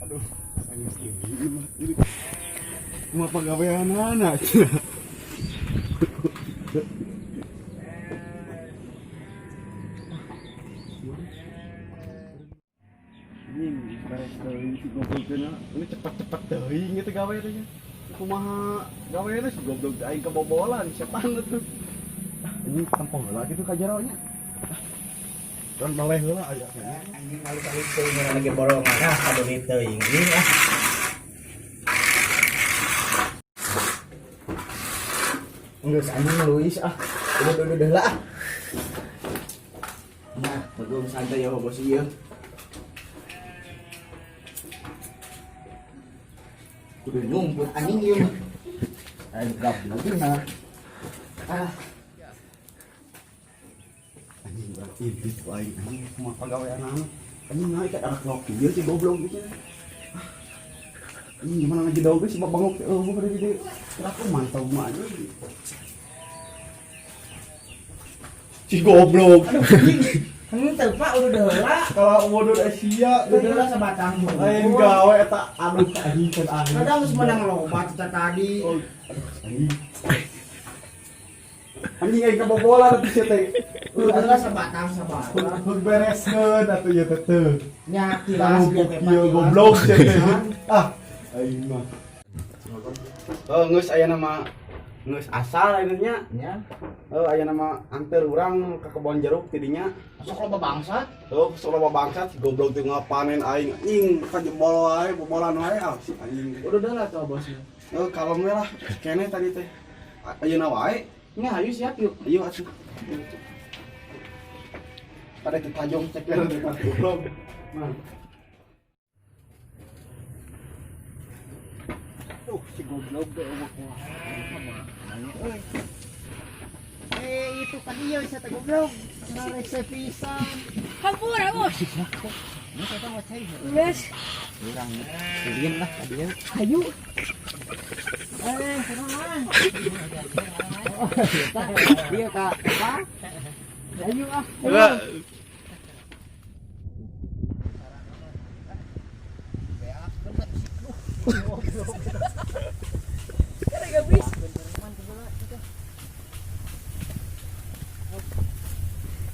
Aduh, anjing ini mah ini mah pagaweanana cenah. Anjing beres teuing si goblok teh na. Ini cepet-cepet teuing eta gawe teh nya. Kumaha gawe teh si goblok teh aing kebobolan setan atuh. Anjing tempo heula kitu ka jero nya. Urang meleh heula aya nya. Anjing kali-kali teuing lagi borongan ah kabeli teuing ini ah. Geus anjing Luis ah. Udah lah ah. Nah, belum santai ya bos ieu. Kudu nyumput anjing ieu mah. Aing gablek nah. Ah, Anjing urang indit ku aing anjing kumaha pagaweanana. Anjing naik ka anak loki ieu si goblok gitu. Anjing gimana ngajedog si babangok teh eueuh bade di dieu. Aku mantau mah anjing. Si goblok. aduh anjing. Henteu Pak udah heula. Kalau modul Asia Udah heula sabatang lain gawe eta aduh anjing kan anjing. Kadang geus menang loba cita tadi. Oh, aduh anjing. Anjing aing kebobolan atuh sia teh. Udah heula sabatang sabatang. Heuh bereskeun atuh ieu teh teu. Nya tilas Tahu ieu teh Pak, ieu tilas. goblok sia teh. Ah, aing mah. Oh, geus aya nama geus asal ayeuna nya. Nya, Oh, aya nama anteur urang ka kebon jeruk ti dinya. sok loba bangsat. Oh, sok loba bangsat si goblok teh ngapanen aing. Anjing kajebol wae, bobolan wae ah si anjing. Udah udah lah tuh bosnya. Oh, kalem we lah. Kene tadi teh. Ayeuna wae. Nya ayo siap yuk. Ayo atuh. Pada teh tajong ceker teh goblok. Nah. Si goblok teh eueuh kumaha. Eh itu kan iya bisa teh goblok. Rese pisan. Hampura bos. Geus, Urang ulin lah tadi ya. ayo. Eh, kumaha? Oh, iya Kak. Apa? Ayo ah.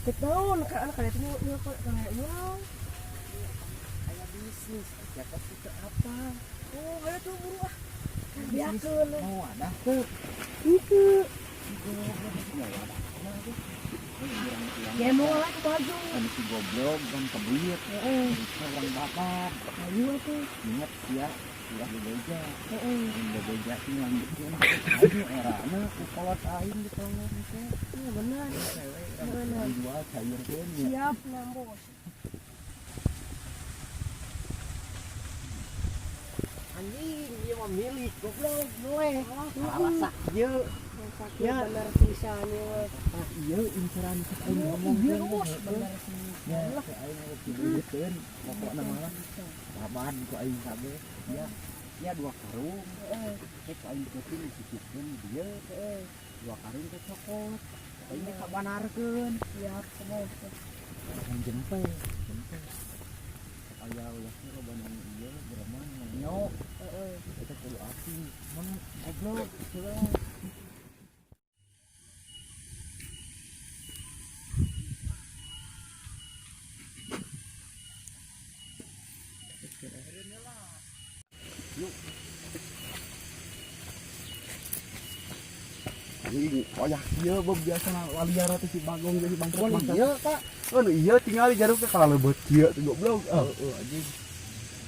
Cek naon ka anak kana teh ieu kana ieu. Aya bisnis, siapa sih ke apa? Oh, ayo tuh buru ah. Biakeun. Oh, ada tuh. Itu. Ya Ya mau lah ke baju. Kan si goblok kan kebuit. Heeh. Orang bapak Ayo atuh. inget ya ulah bebeja. Heeh. Bebeja sih lanjutkeun. Aing erana ku kolot aing di tolong teh. Iya benar. Benar. Dijual cairkeun ya. Siap nah bos. Anjing, ieu mah milik goblok noe. Alasak ieu. Ya benar pisan ieu. Ah, ieu inceran cek aing ngomong Iya teh. bos, benar sih. Ya, cek aing diduitkeun pokokna mah. Laban ku aing kabeh. Ya, ya dua karung. Heeh. Cek aing keuting disisipkeun di dieu. Heeh. Dua karung teh cokot. Aing teh kabanarkeun. Siap bos. Orang jempe, jempe. Aya ulah loba nu ieu beremang nyok. Heeh. Eta kudu api. Mun goblok cenah. Anjing oyak ieu beuh biasana waliara teh si Bagong jeung si Bangkrut. Oh iya, Pak. Oh, nu iya tinggal di jeruk teh kalau leubeut kieu teh goblok. Ah, Heeh, anjing.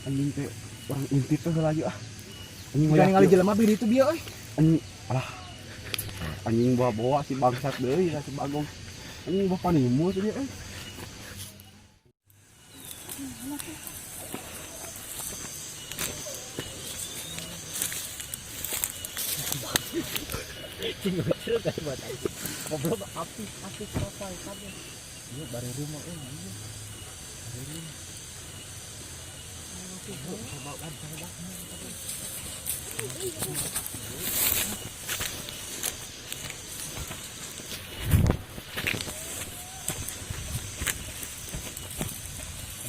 anjing teh urang intit teh heula ieu ah. Anjing Jangan oyak ningali ieu. jelema bih ditu bieu euy. Anjing alah. Anjing bawa-bawa si bangsat deui si Bagong. Anjing bawa panimu teh dia euy. Cing ucil kan buat aing. Goblok api api selesai kabeh. Ieu bare rumah euy ieu. Bare rumah. Coba kan, coba.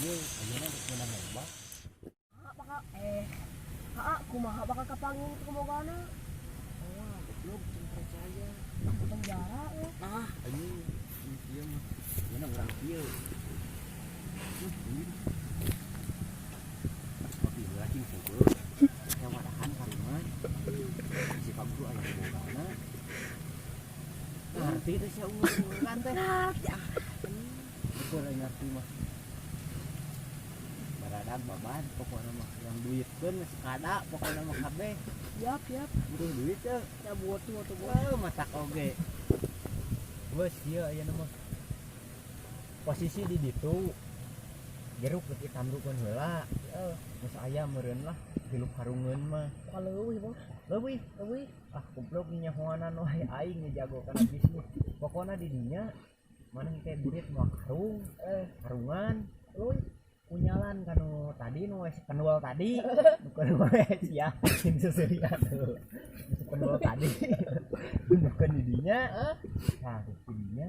Ieu ayeuna geus meunang loba. Urang kieu. Kopi heula cing seukeut. Yang wadahan karungan. Si paguru aya bogana. Ngerti teh sia unggul-unggulan teh. Ngerti ah. Betul aing ngerti mah. Baradag baban pokokna mah yang duitkeun sekada pokokna mah kabeh. Siap, siap. Butuh duit teh. Ya butuh atuh bos. Wah, matak oge. Geus ieu ayeuna mah. Posisi di ditu jeruk leutik tamrukeun heula. Heeh. Geus aya meureun lah tilu karungeun mah. Kaleuwih bos. Leuwih, Leuwih. ah goblok nyahoanan wae aing ngejago kana bisnis. Pokona di dinya maneh teh duit moal karung, karungan, Leuwih. kunyalan kanu tadi nu wes pendual tadi, bukan wae sia cing seserian tuh. Pendual tadi. Bukan di dinya. Nah, di dinya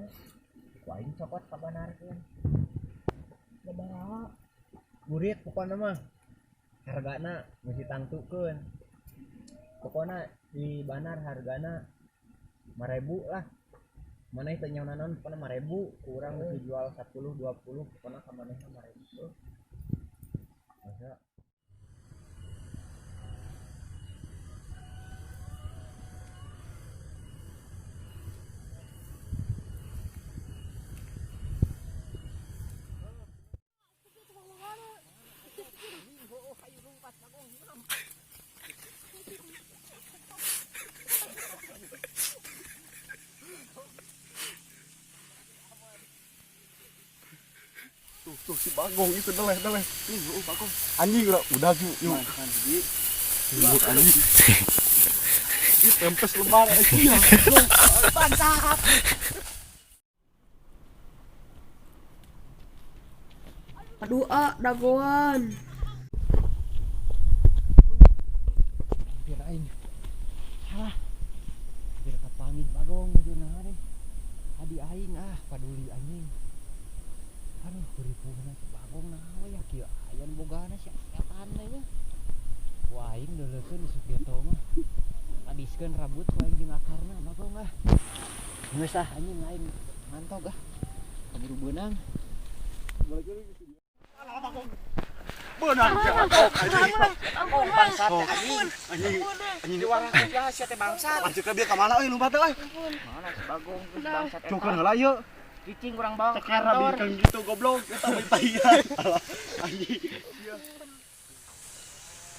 ku aing cokot kabanarkeun. Sabaraha? Burit pokona mah hargana mesti tangtukeun. Pokona di banar hargana 5.000 lah. Maneh teu nyaho naon pokona 5.000, kurang geus dijual 10 20 pokona ka maneh mah 5.000. Masa Tuh, tuh si Bagong itu deleh deleh. Tuh, Bagong. Anjing udah yuk, yuk. Yuk anjing. Ih, pempes lembar anjing. Mantap. Aduh, ah, dagoan. Biar aing. Salah. Biar kapanggih Bagong gitu nah deh. Adi aing ah paduli anjing. Aduh, beripuhna si Bagong nah we ya kieu aya nu bogana si setan teh nya. Ku aing deuleukeun isuk geto mah. Adiskeun rambut ku aing jeung akarna Bagong ah. Geus ah anjing aing mantog ah. Kaburu beunang. Beunang sia Bagong anjing. Ampun, bangsat anjing. Anjing. Anjing Di warung ya sia teh bangsat. Lanjut ke dia ka mana euy lumpat euy. Mana si Bagong geus bangsat eta. Cukur heula ieu. Cicing urang bawa ke Cekar kantor. bingkang gitu goblok eta bae tahian. Anjing.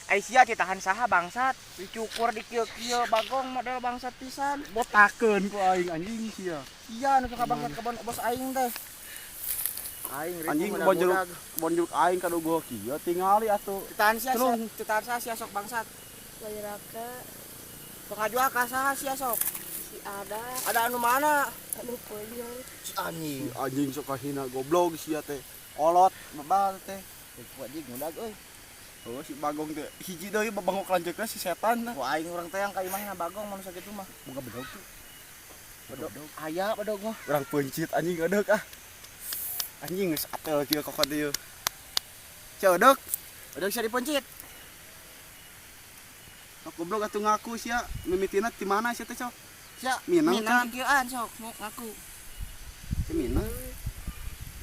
Ai sia citahan saha bangsat. Dicukur di kieu-kieu Bagong model bangsat pisan. Botakeun ku aing anjing sia. Iya nu suka bangsat kebon bos aing teh. Aing ribu Anjing kebon jeruk, kebon jeruk aing kadugo kieu tingali atuh. Citahan sia, Celung. citahan saha sia sok bangsat. Wairaka Sok ngajual ka saha sia sok. si ada Ada anu mana? anu konyol. Si anjing. Si anjing sok kahina goblok sia teh. Olot bebal teh. Ku anjing ngudag euy. Oh si Bagong teh hiji deui babangok lanceukna si setan. Ku aing urang teh yang ka imahna Bagong mun sakitu mah. Boga bedog tuh. Bedog. Aya bedog mah. Urang peuncit anjing edeuk ah. Anjing geus atel kieu kokot ieu. Cia edeuk. Bedog sia dipencit. Sok goblok atuh ngaku sia mimitina ti mana sia teh sok. Sia Minang minang kan? kieuan sok ngaku. Si Minang.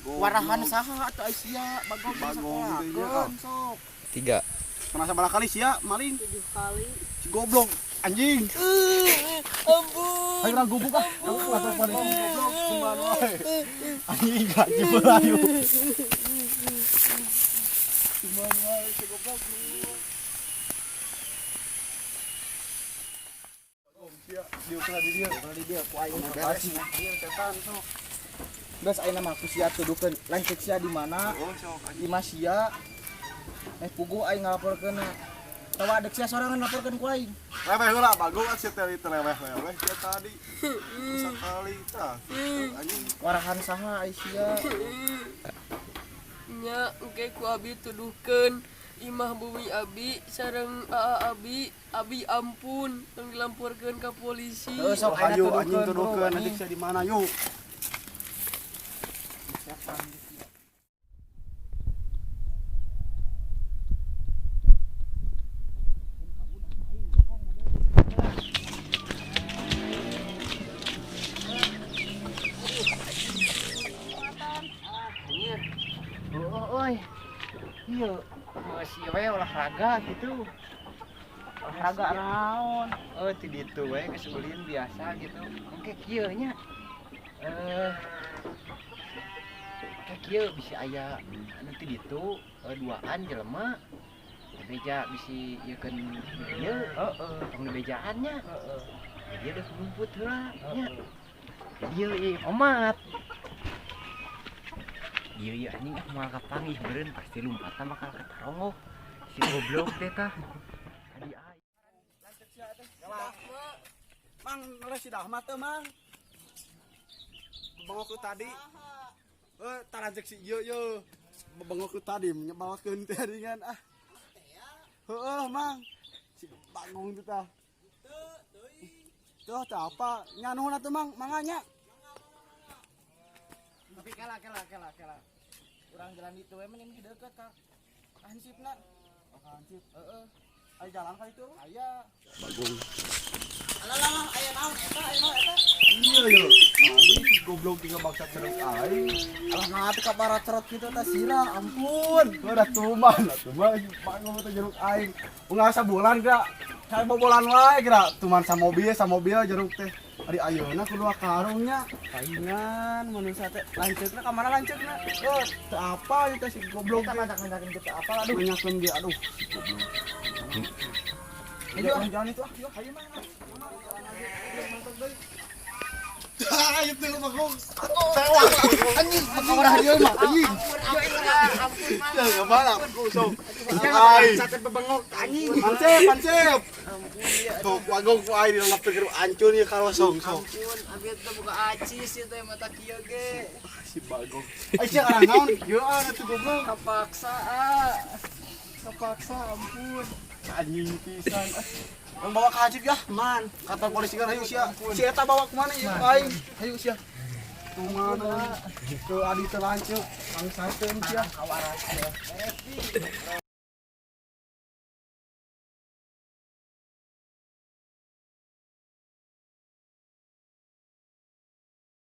Warahan saha atuh ai sia Bagong Bagong teh nya, sakolakeun sok. 3. Pernah sabaraha kali sia maling? 7 kali. Si goblok anjing. Ampun. Ayo urang gubuk ah. Gubuk atuh pada goblok kumaha wae. Anjing gaji belayu. Kumaha wae si goblok. Sia, diukur di dia. Di dia ku aing Beres. beres. Ieu setan sok. Geus ayeuna mah ku sia tuduhkeun lanceuk sia di mana? Oh, sok anjing. Imah sia. Puguh aing ngalaporkeunna. Tawa adek sia sorangan laporkeun ku aing. Leweh heula Bagong sia teh leweh-leweh sia tadi. Sakali tah. Anjing. Warahan saha ai sia? Nya engke ku abi tuduhkeun imah bumi abi sareng aa abi, abi ampun tong dilamporkeun ka polisi. Heuh sok ayeuna Ayo anjing tuduhkeun bro, tuduhkeun anjing. adik sia di mana yuk. Kieu masih we olahraga gitu. Olahraga naon? Oh, ti ditu we geus ulin biasa gitu. Engke kieu nya. Engke kieu bisi aya anu ti ditu duaan jelema. Beja bisi ieukeun ieu, Heeh. tong dibejaan nya. Heeh. Dia udah ngumput heula nya. Dieu ieu omat. Dieu ieu anjing ah moal kapanggih meureun pasti lompatna bakal kataronggoh. Si goblok teh tah. Adi aing. Mang, ngeles si Dahmat teh, Mang. Bebengok ku tadi. Eh, taranjek si ieu ye. Bebengok ku tadi nyebalkeun teh ringan ah. Heeh, Mang. Si Bagong teh tah. Tuh, teh apa? Nya nuhun atuh, Mang. Mangga nya. Tapi kela kela kela kela. Urang jalan itu we mending deukeut ka hansipna. Oh, hansip. Heeh. Ayo jalan kali itu. Aya. Bagong. Alah lah aya naon eta aya naon eta. Iya yo. Tadi si goblok tiga bangsa ceruk aing. Alah ngati ka barat cerot kitu teh sira ampun. Udah tuman, tuman bagong teh jeruk aing. Unggal sabulan geura. Saya bobolan wae geura. Tuman samobil jeruk teh. Ari ayeuna kudu karungnya. Paingan manusia teh lanceukna ka mana lanceukna? Eh, teu apa ieu teh si goblok. Kita madak-madakin kita apa aduh. Nanyakeun dia aduh si goblok. Ayo Ayo jalan itu ah, yuk ayo mah. Ah, itu bagong. Tewas. Anjing, maka Dia mah anjing. Ampun, Mang. Ya enggak balap, sok. Ai. Sate bebengok anjing. Pansep, pansep. Sok bagong ku aing dilelep teh ancur ieu karo sok sok. Ampun, abi teh buka acis ieu teh mata kieu ge. Si bagong. Ai sia karang naon? Kieu ah atuh goblok. Kapaksa ah. Kapaksa ampun. Anjing pisan. Yang bawa ka hansip ya, man. Kantor polisi kan ayo sia. Si eta bawa kemana ieu aing? Ayo sia. Tumana. Ke adi teu lanceuk, bangsakeun sia. Kawaras ya. Beres.